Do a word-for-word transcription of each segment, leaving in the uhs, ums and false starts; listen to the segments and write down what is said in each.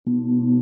ཧའོ།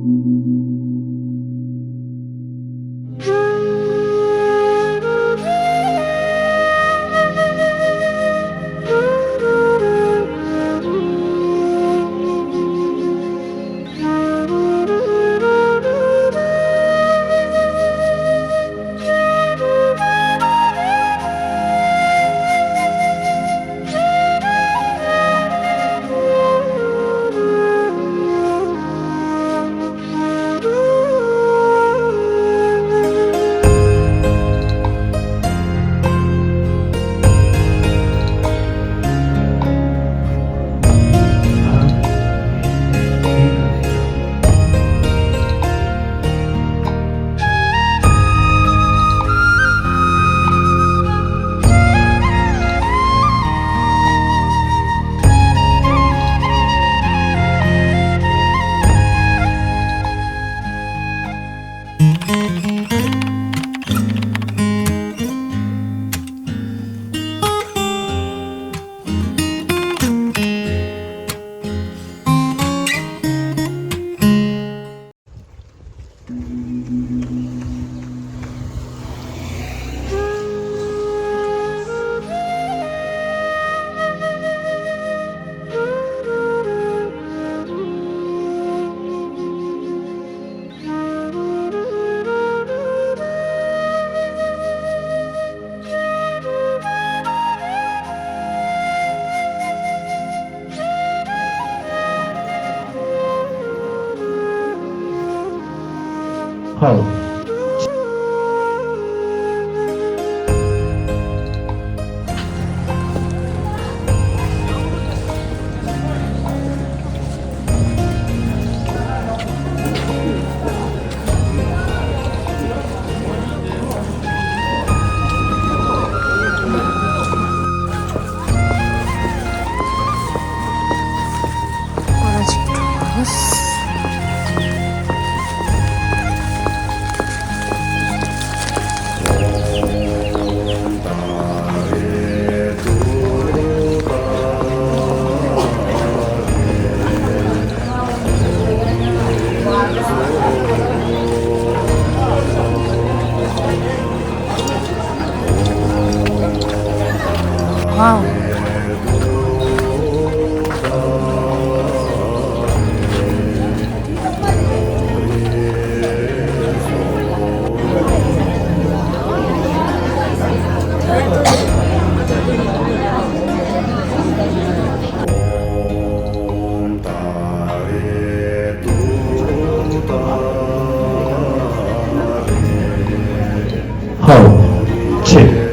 ཧའོ། ཆེ།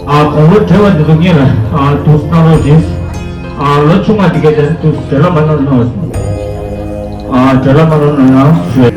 ཨ། དགུང་ལོ་བགྲེས་པ་འདི་ཚོ་སྔོན་ལ། ཨ། འདུག་སེ་གནང་རོགས་གྱིས། ཨ། ལོ་ཆུང་བ་འདི་གས་དེ་འདུག་སེ་བྲེལ་བ་མ་གནང་གནང་། ཨ། བྲེལ་བ་མ་གནང་གནང་གནང་ཞུ།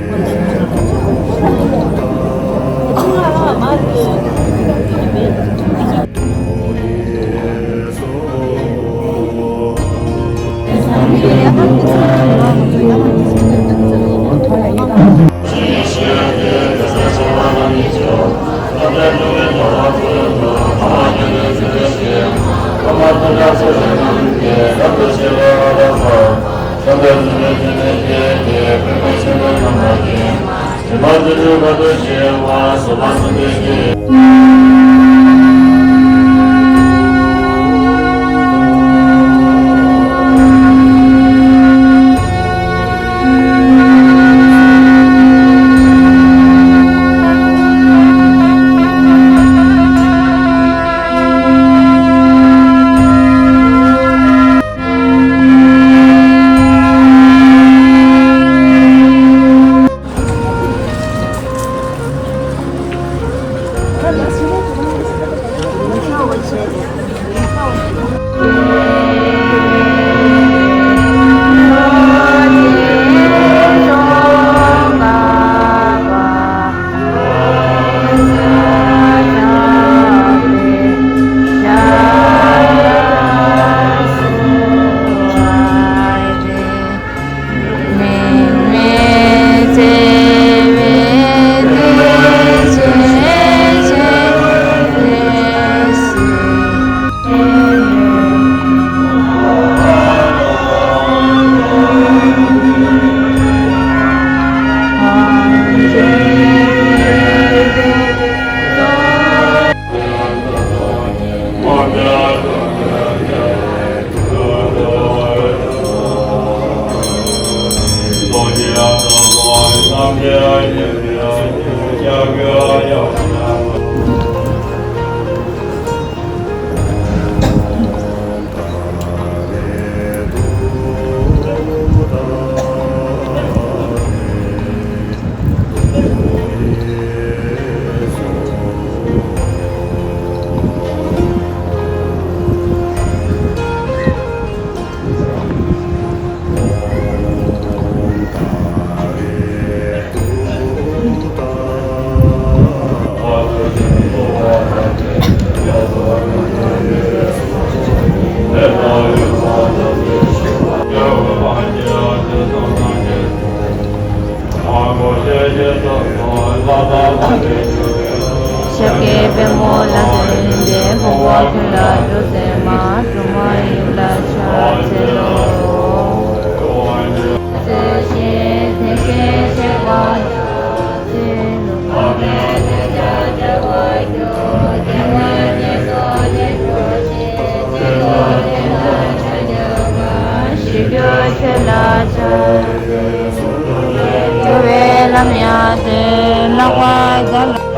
ཞབས་ཀྱི་པདྨོ་ལ་བརྟེན་ཏེ། འཕོ་བ་ཀུན་ལས་སྒྲོལ་མཛད་མ། སྒྲོལ་མ་ཡུམ་ལ་ཕྱག་འཚལ་ལོ། ཞི་རྒྱུ་ཆོས་ལ་སྦྱར། འགྲོ་བའི་ལམ་ཡང་སྟོན། ལག་པ་བརྡལ།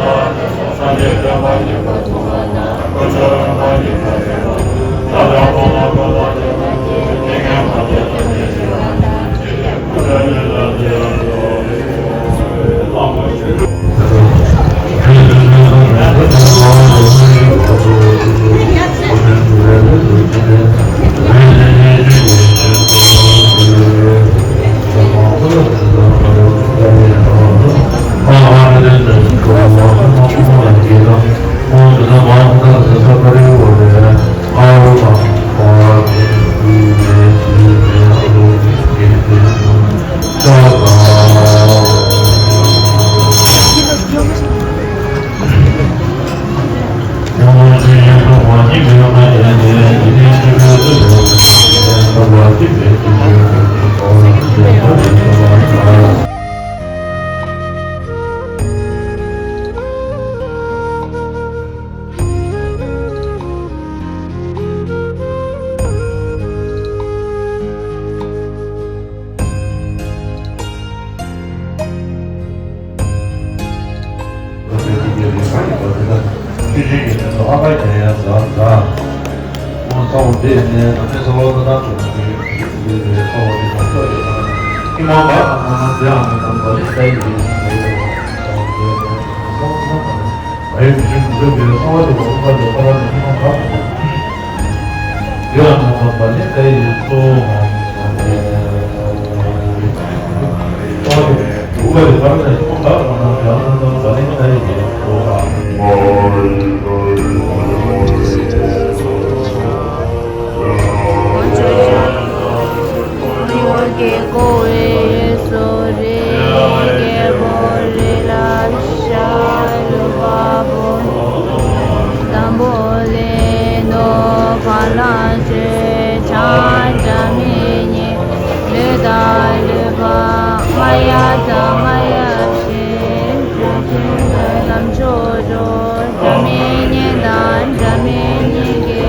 འཇམ་མཉེན་དང་འཇམ་མཉེན་ཉིད་ཀྱི་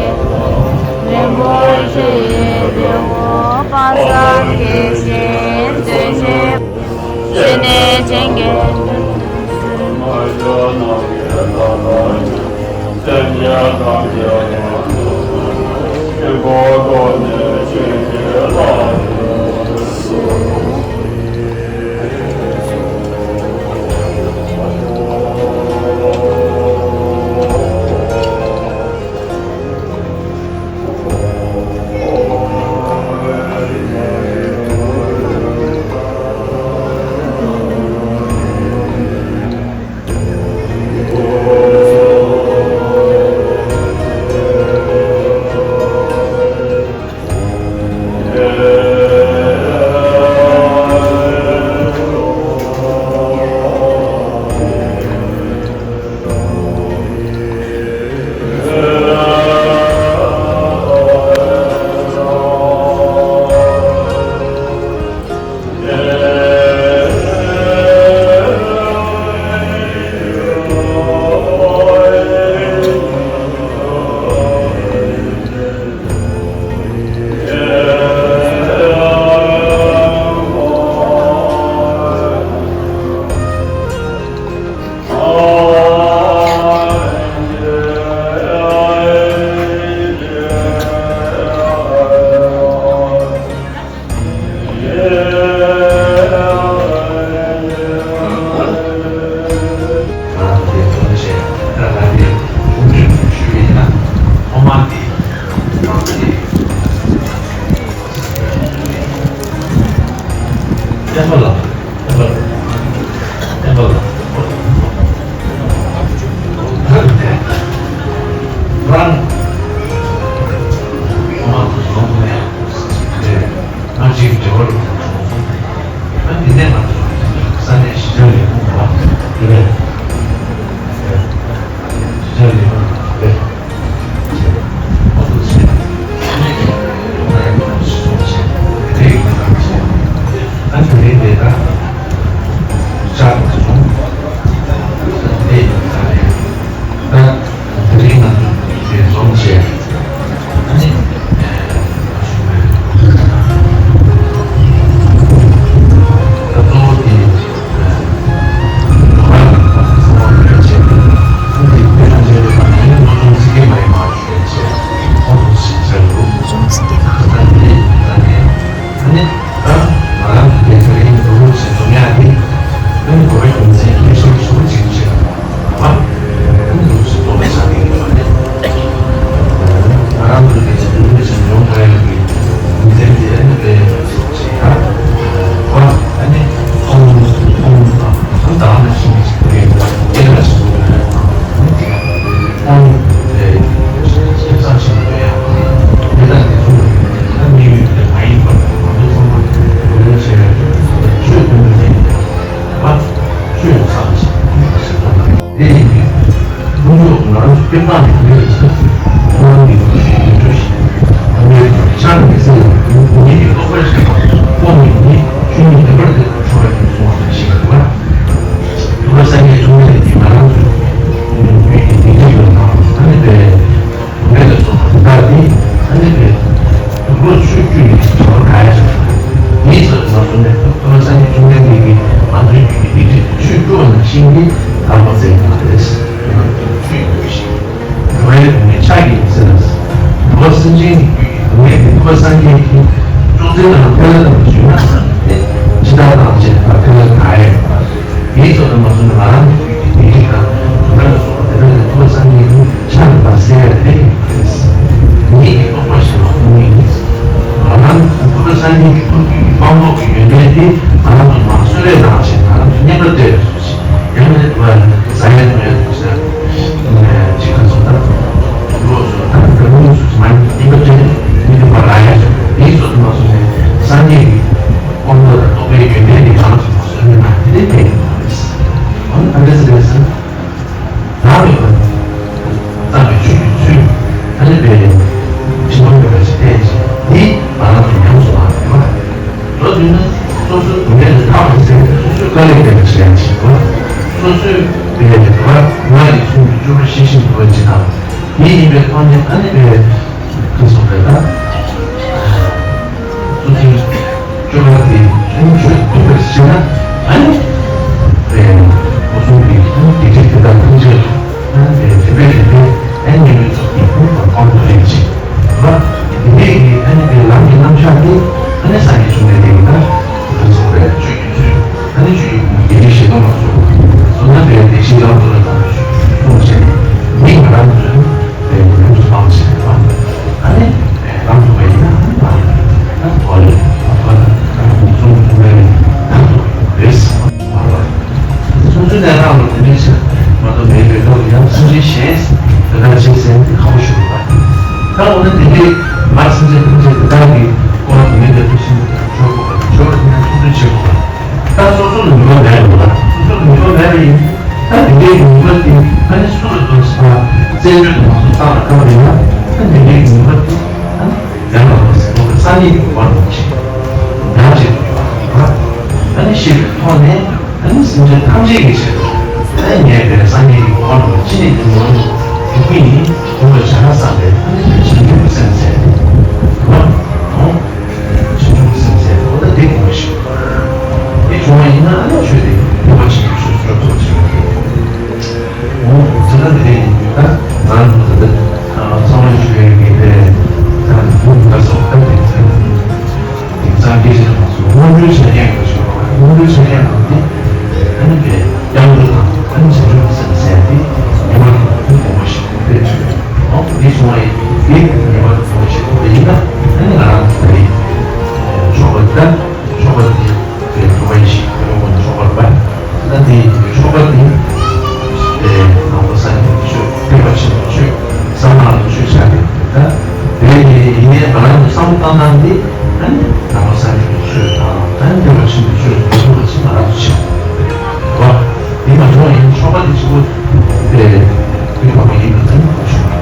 རིན་པོ་ཆེ་ཡི་ལེའུ་དཔག་བསམ་དགེ་ཞིང་དོན་ཆེན་ཞི་གནས་ཅན་གྱི་བསྟན་པ་ལ། བསྟན་པ་ལ། རང་། ཨ་འདི་ནས་ང་ཚོ་ས་གནས་གཞིས་ཆགས་ལས་ཁུངས་དང་དེ་ནས་གཞིས་ཆགས་ལས་ཁུངས་དང་ཨོ་ཐུག་བྱས། ཨ་ནི་ང་རང་ཚོ་སོང་བྱས་དེ་རིང་ང་ཚོ་བྱས། ཨ་དེ་རིང་དེ་ད་ཆགས་སོང་། དེ་ད་དེ་རིང་ང་ཚོ་དེ་འཛོམས་བྱས། ཨ་ནི། དེ་ཡིན་ཏེ། ཀུན་རྫོབ་ང་རང་ཚོ་སྐྱེ་འཕགས་ནས་གྲུབ་པའི་ཆ་ཁོ་རང་གི་ཡོད་ཤེས་ཡོད་གྲོས་ཤིག་ངའི་ཆ་ནས་སེམས་ལ་ཉིད་ཀྱི་རྟོགས་པར་བྱེད་པ་ཁོ་ནི་ནི་ཆོས་ཉིད་བདེན་པར་གྲུབ་པར་ཐུབ་པ་ཡིན་གསུངས་པ་ཞིག་ལ། ཐུབ་པ་སངས་རྒྱས་བཅོམ་ལྡན་འདས་ཀྱིས་ང་རང་ཚོའི་རྒྱུད་ཀྱི་སྡིག་སྒྲིབ་ལ་དང་ཨ་ནི་པའི། དེ་ལས་སོགས་པ་དེ་དག་ནི་ཨ་ནི་པའི་དུག་ལོག་ཆོས་བཅུ་ཡི་བྱ་བ་ག་ཡ་ཞིག་དེའི་ཚོད་མ་སོང་ནས་ཐུབ་པ་སངས་རྒྱས་བཅོམ་ལྡན་འདས་ཀྱིས་ང་ཚོའི་རྒྱུད་ཀྱི་སྡིག་སྒྲིབ་ཆོས་བཅུ་བ་ནང་བཞིན་གྱི་དག་པ་མཛད་ཡོད་པ་རེད། ཆོས་ཡོད་ཞིང་དུ་བའི་དུ་མའི་ཕྱག་གིས་མི་ཟིན་ལ། དུ་བ་སེམས་ཅན་གྱི་རྒྱུད་ཀྱི་དུ་མའི་དེ་ཐུབ་པ་སངས་རྒྱས་ཀྱིས་ཅོག་ཙེ་དང་ཕལ་ལ་དང་བརྗོད་ན་ཇི་ལྟར་དང་ཇི་ལྟར་ཕལ་ལ་ག་ཡ་ཡོད་པ། དེའི་ཚོད་དུ་མ་སོང་ན་ང་རང་གི་རྒྱུད་ཀྱི་སྡིག་སྒྲིབ་དང་དུ་མ་ལ་སོགས་པ་དེ་དག་ལས་ཐུབ་པ་སངས་རྒྱས་ཀྱི་ཕྱག་ལ་བསལ་བའི་ལས་ཡིན་པ་རེད། ཉིད་ཀྱི་རྟོགས་པ་ཞེས་པ་ཁོ་ནའི་ཉིད། ང་རང་ཐུབ་པ་སངས་རྒྱས་ཀྱི་ཐུགས་རྒྱུད་ཀྱི་སྤངས་རྟོགས་ཀྱི་ཡོན་ཏན་དེ་ང་རང་ཚོ་མར་གསོལ་བས་གནང་ཞིང་ང་རང་ཚོ་བསྙེན་པར་འདྲེན་པའི་སོ་ཞིག་ཡང་ན་དུ་བ་ཟ་ཡ་འཐུང་ཡ་འདུག་ཟེར་ཅིག་ག་སོང་ད་ལོག་སོང་ད་ད་མི་སུ་མ་ཡིན་པ་འདྲེན་མི་འདུག་པ་ར་ཡ་སོང་དེའི་ཚོད་དུ་མ་སོང་ནས་སངས་རྒྱས་ཀྱི་སྤངས་རྟོགས་དང་རྟོགས་པའི་ཡོན་ཏན་དེ་ང་རང་ཚོ་མར་གསོལ་བས་གནང་དེ་འདྲའི་ཕན་ཡོན་མ་རེད། འོ་ན་ད་འདྲ་ཟེར་བས་ཟེར། རང་རིག་པ་ནི། བརྩམས་པའི་ཆོས་ཀྱི་ཚུལ། ཨ་ནི་པའི་ཕྱི་ནང་མེད་པ་ཞིག་བསྟན་ཅིང་འདི་ང་རང་ཚོ་ཉམས་སུ་བླངས་ཡོད་པ། མདོར་བསྡུས་ན་སོ་སོའི་སྡུག་བསྔལ་ལས་ཐར་བར་འཚལ་ཏེ་སོ་སོའི་དཀའ་ལས་འབད་པ་ཞིག་ཡང་བྱེད་དགོས། སོ་སོའི་པའི་བ་ང་ཡི་གསུང་གི་སྤྱོད་པ་ཤེས་བཞིན་དུ་བ་ཇི་ལྟར་དེ་ཡིན་པའི་ཐོག་ནས་ཨ་ནི་པའི་ཁ་སོགས་པའི་ད། སོ་སོའི་སྤྱོད་པ་དེ་ཆུང་ཆུང་སྡུག་པར་བྱས་ན་ཨ་ནི་རེད། སོ་སོའི་གི་ཨ་ནི་སྡིག་སྒྲིབ་དེ་དག་ཐམས་ཅད་ཨ་ནི་རེད་རིམ་པས་རིམ་པས་ཨ་ནི་ཉེས་པའི་ཚོགས་ཀྱིས་ཕུང་བར་སྤང་དུ་ལེན་ཅིང་། བ། དེ་ནས་ཀྱི་ཨ་ནི་རེད་ལམ་གྱི་རྣམ་གཞག་དེ་ཨ་ནི་སངས་རྒྱས་བཅོམ་ལྡན་འདས་ཀྱིས་ད་ཁ་སོགས་རེད་སྤྱོད་ཀྱི་ཚུལ་ཨ་ནི་སྤྱོད་ཀྱི་དགེ་བའི་བཞེད་དོན་ལ་སོགས་སོ་ན་རེད་བདེ་གཤེགས་ལམ་དུ་ལ་དང་གསུངས་བྱས་ནས་མི་ང་རང་ཚོའི། ཡོངས་སུ་སྤངས་ཤིང་བ། ཨ་ནི་རང་ཐུག་པ་ཡིན་ན་ཨ་ནི་མ་ཡིན་ན་གོ་ལེ་ཨ་ཕ་ན་ཨ་ནི་གསུང་ཐུག་པའི་ཐབས་ཐུག་ཡོད་ཟེར་བ། སོ་སོའི་གནས་སྟངས་ལ་དེ་འདྲའི་ཆེ་མ་གཏོགས་མེད་པའི་ལུགས་ཡང་སེམས་ཅན་གཞན་དེ་ལྟར་བྱེད་ཟེར་ནས་ཁག་པོ་ཞུ་དགོས་པ། ད་འོ་ན་དེ་འདྲའི་མ་སེམས་ཅན་ཐམས་ཅད་དེ་ལྟར་གྱི་ཀོ་བ་དུ་མིན་པའི་ཐུགས་ཤིན་ཏུ་ཆོག་གོ་བ་ཆོག་པ་དེ་ནས་ཐུགས་འདུན་བྱེད་དགོས་པ། ད་སོ་སོ་ལ་ནུས་པ་མེད་པ་ལ་སོ་སོ་ལ་ནུས་པ་མེད་པ་ཡིན། ད་དེ་འདྲའི་ནུས་པ་དེ་ཨ་ནི་སུ་ལ་འདོན་སྲིད་པ་བཙན་བྱོལ་དུ་མ་སོང་བཏང་ལ་བཏང་བ་ཡིན་ན་ད་དེ་འདྲའི་ནུས་པ་དེ་ཨ་ནི་ཡང་ལ་བ་སྲིད་པ་སངས་རྒྱས་ཀྱི་དབང་དུ་ཆེ་ཡང་ཆེ་དུ་འགྲོ་བ་ཨ་ནི་ཤེས་པའི་ཐོག་ནས་ཨ་ནི་སེམས་ཅན་ཐམས་ཅད་ཀྱི་ཆེད་དུ་ཨ་ནི་ངས་དེ་སངས་རྒྱས་ཀྱི་དབང་དུ་ཅི་ནས་ཀྱི་ནོར་འགྲུབ་ཀྱི་ཡིན་དུ་བ་བྱ་ན་བསམ་པའི་ཨ་ནི་བྱང་ཆུབ་ཀྱི་སེམས་ཟེར་དུ་བ་ཨོ། ཆེ་ཆུང་སེམས་ཟེར་ཁོ་ད་འདི་དགོས་ཤིང་། འདི་བྱུང་བ་ཡིན་ན་ཨ་ནི་ཆོས་དེ་ཐོས་པ་ཆེན་པོ་ཆོས་སུ་གྲུབ་ཐུབ་ཅིང་། འོ་ཟེར་ན་འདི་ཡིན་ད་ང་རང་ཚོ་ད་ཚང་མ་ཆོས་ཡོད་ཀྱི་དེ་ད་འདུག་ད་སོགས་ད་དེ་ཚོ་དེང་སང་སྐད་ཆ་མ་སོང་སྔོན་འགྲོའི་ཆ་རྐྱེན་དགོས་ཤིང་སྔོན་འགྲོའི་ཆ་རྐྱེན་དང་དེ་ཨ་ནི་དེ་སྐྱབས་འགྲོ་དང་ཨ་ནི་ཆེ་ཆུང་སེམས་ཟེར་དེ་ཉི་མ་དང་དགོས་ཤིང་དེ། འོ་འདི་སོང་བ་ཡིན་འདི་ཉི་མ་དང་དགོས་ཤིང་དེ་ཡིན་ན་ཨ་ནི་ང་རང་ཚོ་ད་ཡིན་ཆོག་པ་ད། ཆོག་པ་དེ་དེ་ཐོབ་པ་ཡིན་ཞིང་དེ་ལོག་པ་ནི་ཆོག་པར་འབད། ད་དེ་ཆོག་པ་དེ་དེ་ནང་པ་སངས་རྒྱས་ཀྱི་ཆོས་ཐེག་པ་ཆེན་པོའི་ཆོས་གསང་སྔགས་ཀྱི་ཆོས་ཆགས་ཏེ་ད་དེ་ཡིན་ནའི་ང་རང་གི་བསམ་བློ་བཏང་སྟངས་འདི་ཨ་ནི་ནང་པ་སངས་རྒྱས་ཀྱི་ ཆོས་དང་། ཨ་ནི་དེ་བ་ཆེན་པོའི་ཆོས་སུ་འགྲོ་ཐུབ་པ་ཅིག་ང་རང་ཚོ་བྱེད་དགོས་རེད་བ། འདི་མ་བྱུང་བ་ཡིན་ཆོག་པ་འདི་གཅིག་པུ་དེ་འདི་ཁོ་མ་ཡིན་པ་ཙམ་ཞུ་བ་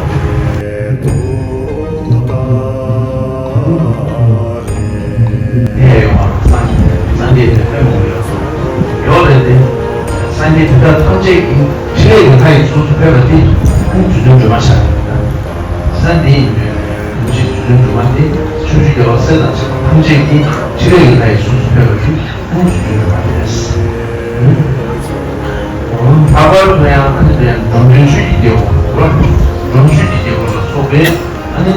རེད། དེ་ཡོད་པ་སངས་རྒྱས་སངས་རྒྱས་དེ་ལྟ་བུ་ཡོད་སོང་ཡོད་རེད་དེ། སངས་རྒྱས་དེ་དག་ཐམས་ཅད་ཀྱི་ཕྲིན་ལས་ཀྱི་མཐའ་ཡི་གཟུགས་སུ་ཕེབས་པ་དེ་ཨ་ནི་རྗེ་བཙུན་སྒྲོལ་མ་ཤར་རེད། ས་འདི་ཡི་ནུས་པས་ཡུམ་གཅིག་རྗེ་བཙུན་སྒྲོལ་མ་སྟེ། ཆོས་སྐྱོང་རྒྱལ་བ་སྲས་དང་བཅས་པ་ཐམས་ཅད་ཀྱི་ཕྲིན་ལས་ཀྱི་མཐའ་ཡི་གཟུགས་སུ་ཕེབས་པ་དེ་ཨ་ནི་རྗེ་བཙུན་སྒྲོལ་མ་རེད། ལྷག་པར་དུ་ཡང་ཨ་ནི་དེ་འབྲོམ་སྟོན་ཆོས་ཀྱི་རྒྱལ་པོ་རེད་བ། འབྲོམ་ཆོས་ཀྱི་རྒྱལ་པོ་ལ་སོགས་པའི་ཨ་ནི་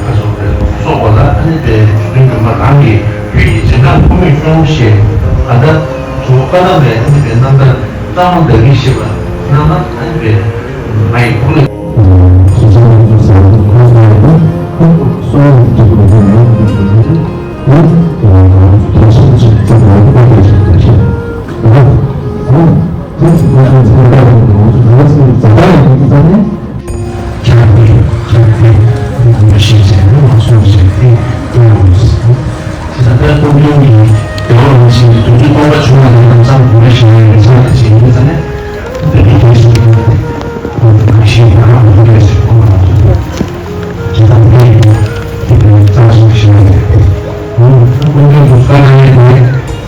ཁ་སོགས་པའི་སོགས་པ་ལ་ཨ་ནི་དེ་རྗེ་བཙུན་སྒྲོལ་མ་རང་གིས་ཁྱོད་ཀྱི་རྗེས་འབྲང་ཕོ་མོས་སྐྱོང་ཞེས་ཨ་ད་གཙོ་བོ་བཀའ་གདམས་པའི་ཨ་ནི་དེ་རྣམ་ཐར་གཙང་མ་བདག་གིས་ཤེས་པ་གནང་ན་ཨ་ནི་དེ་ང་ཡི་ཐུགས་ལ། ཇི་ལྟར་འདི་ཡིན་དེ་ནི་རྩ་ཞིག་ཞིག་ཡིན་པས། ད་ཀུན་མཁྱེན་དུ་བཀའ་གནང་ཡས་དེ་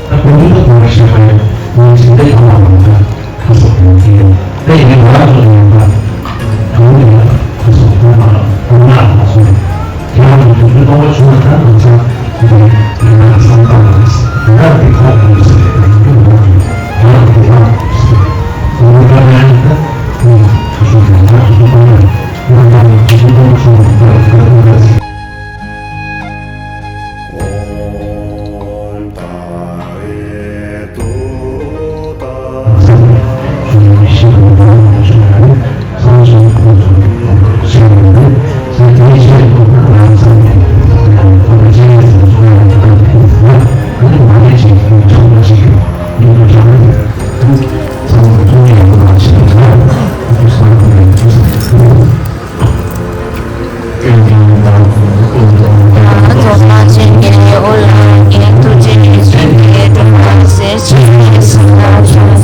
ད་ཀུན་མཁྱེན་དུ་དགོངས་པ་བཞེས་པ་ཡིན། ངས་ཇི་འདྲའི་གང་ལ་མ་འདྲ་ཁ་སོགས་ཡིན་གྱི་ཡོད། དེ་ཡིན་ང་རང་ཚོ་ཡིན་པ་གང་ལ་ཡང་ཁ་སོགས་གང་ལ་གང་ལ་མ་སོང་། དེ་ཡང་དུས་ཚོད་སྟོང་པ་བྱུང་བ་ད་ང་ཚོ་འདི་ང་རང་བསམ་སྟངས་ལ་ང་རང་འདི་ཁོག་ཡོད་ཟེར་ཡོང་རྒྱུ་མ་རེད། ང་རང་འདི་ཁོག་ཡོད་ཟེར། ང་རང་ད་ཁོང་ཁ་ཤས་ཀྱིས་ང་རང་འདི་ཁོག་ཡོད། ང་རང་འདི་ཁོག་ཡོད། རྫོགས་པ་ཅན་གྱི་དབུ་ལ་ངས་ཐུགས་རྗེ་ཆེ་ཞུ་གི་སྒྲུབ་པ་ཟེར་ཅིག་གསུངས་ན་ཆོག་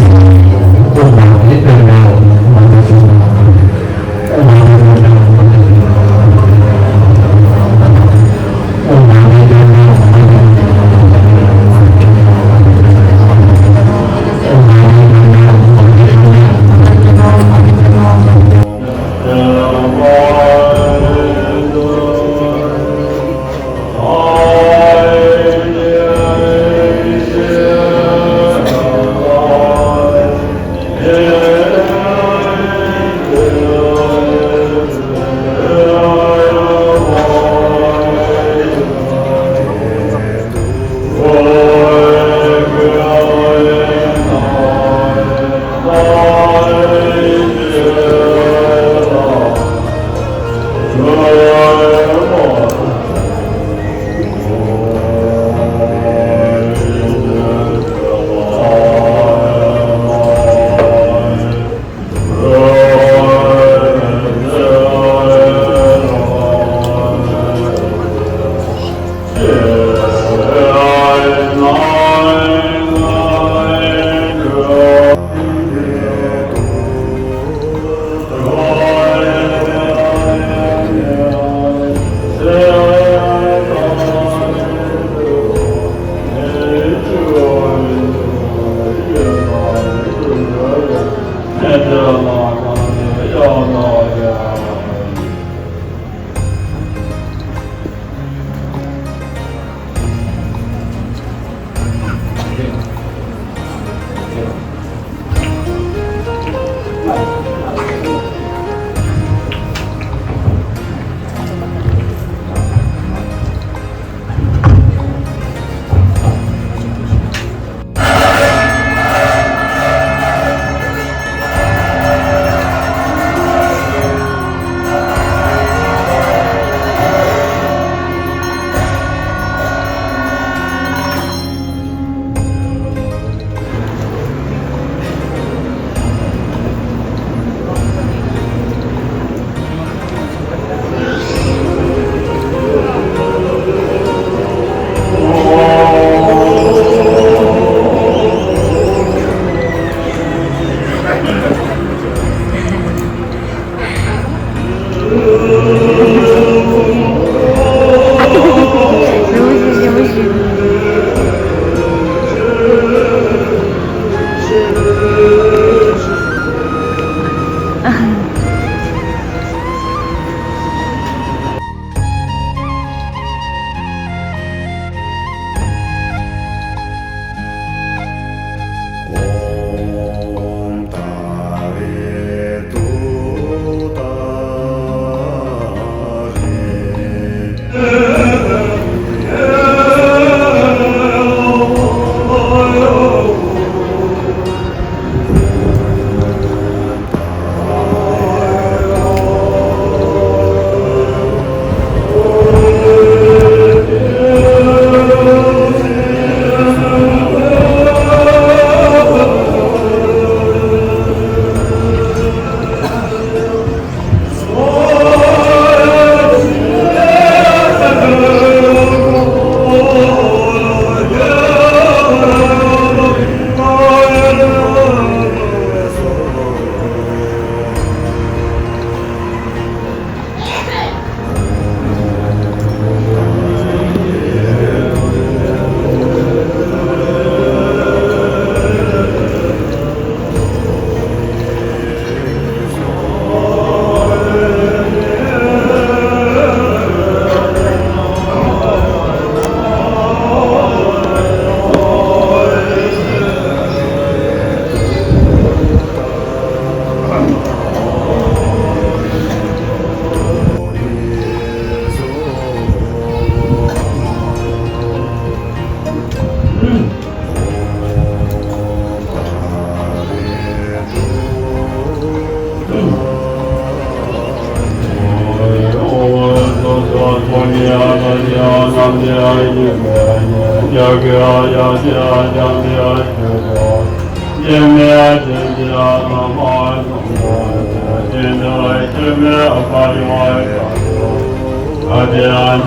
གདན་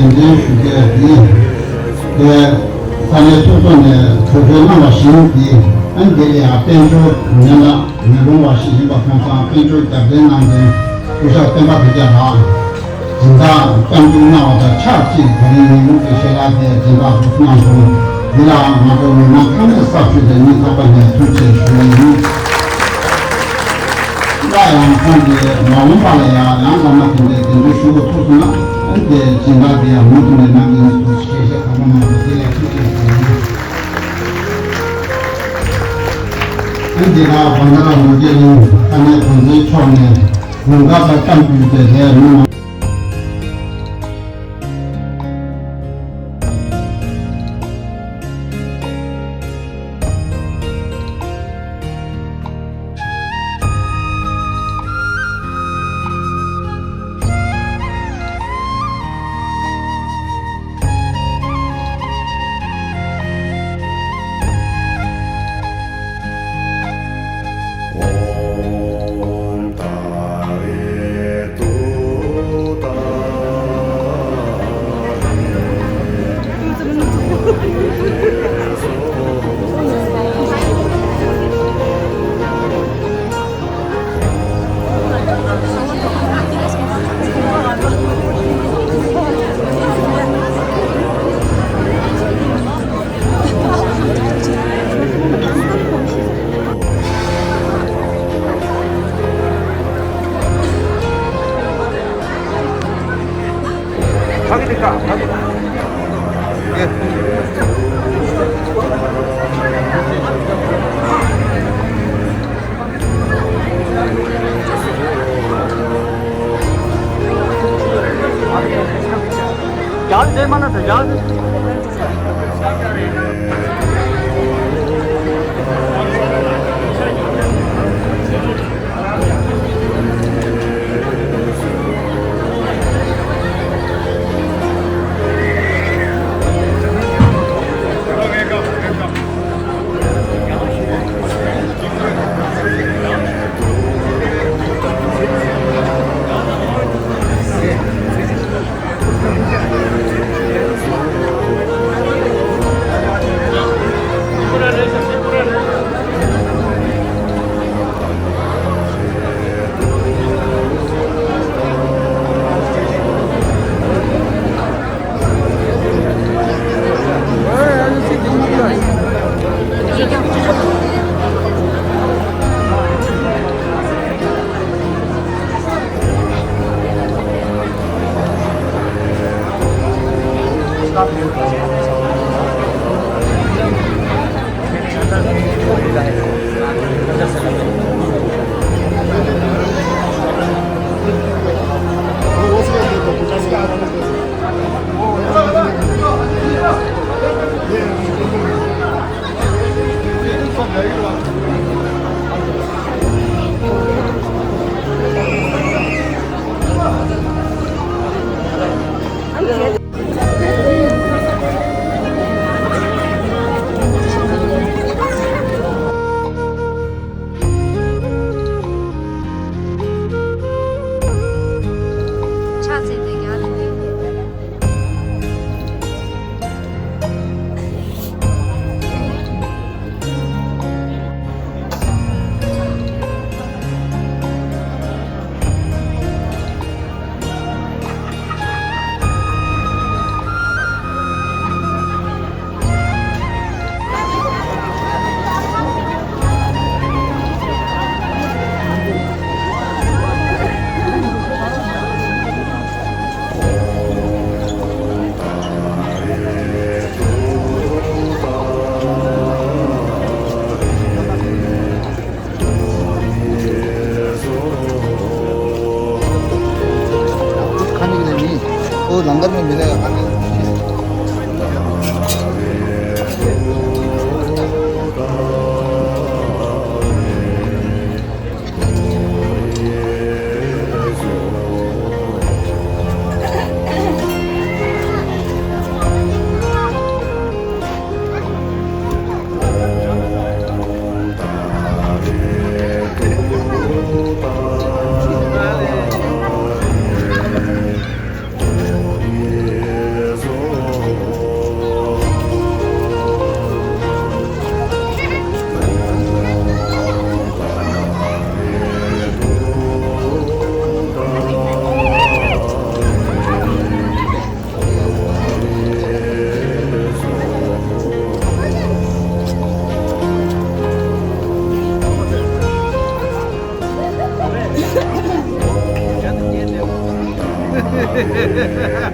འདྲེན་ཞུ་མཁན་འདི། དེ་ས་གནས་སོ་སོ་ནས་གྲོས་ཆོད་གནང་བ་བཞིན་གྱི། ཨ་ནི་དེ་ལ་ཡང་དཔལ་འབྱོར་མེད་ན་མི་རུང་བ་ཞིག་ཡིན་པ་མཐོང་ཙང་། དཔལ་འབྱོར་རྒྱབ་རྟེན་གནང་མཁན་སྐུ་ཞབས་སྤེན་པ་དགེ་རྒྱལ་ལགས། སྦྱིན་བདག་བསྐྱར་ཞུ་གནང་བ་དང་ཆབས་ཅིག་ད་རིང་ཉིན་གུང་གི་ཞལ་ལག་དེ་སྦྱིན་བདག་ཚོས་གནང་སོང་། འདི་ལ་ང་ཚོ་མི་མང་ཚང་མས་ཚབ་ཞུས་ཏེ་སྙིང་ཐག་པ་ནས་ཐུགས་རྗེ་ཞུ་བ་ཡིན། སླར་ཡང་ཁོང་གིས་མ་འོངས་པ་ལ་ཡང་ཡང་བླ་མ་དེ་འདྲའི་གདན་འདྲེན་ཞུ་དགོས་ཐུག་སོང་ན། ཨ་ནི་དེ་སྦྱིན་བདག་དེ་ཡང་མུ་མཐུད་ནས་གནང་གི་ཡིན་ཟེར་ཞལ་བཞེས་གང་མང་གནང་སོང་། དེ་ལ་ཐུགས་རྗེ་ཆེ། ཨ་ནི་དེ་ལ་བྷན་དྷ་ར་ནོར་རྒྱས་གླིང་ས་གནས་གོང་ས་མཆོག་ནས་ལུང་དཀར་དང་ལྕམ་ཀུའི་དེ་ལས་མི་མང་ཁ་ནི་ལ་ནི། ཨོ་ལང་ཀར་མི་མི་ལ་ཡ་ཁ་ནི། ཁ་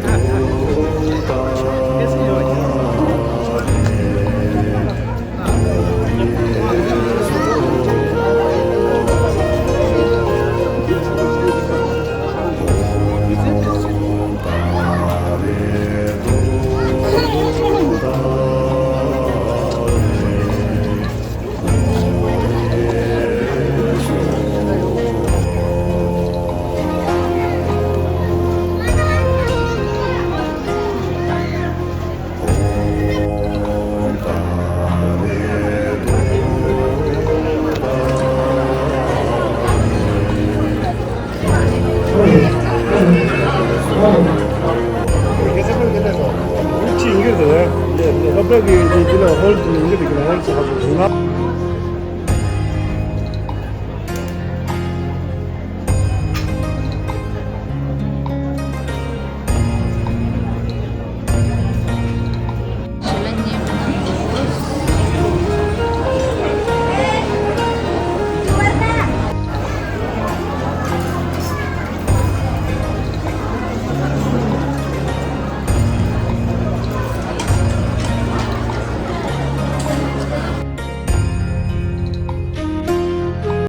པར་གྱི་ཅི་ལ་ཧོལ་དུ་ཡིན་གྱི་འདུག་ལ་ཧོལ་ཚ་ཧ་གོ་ང་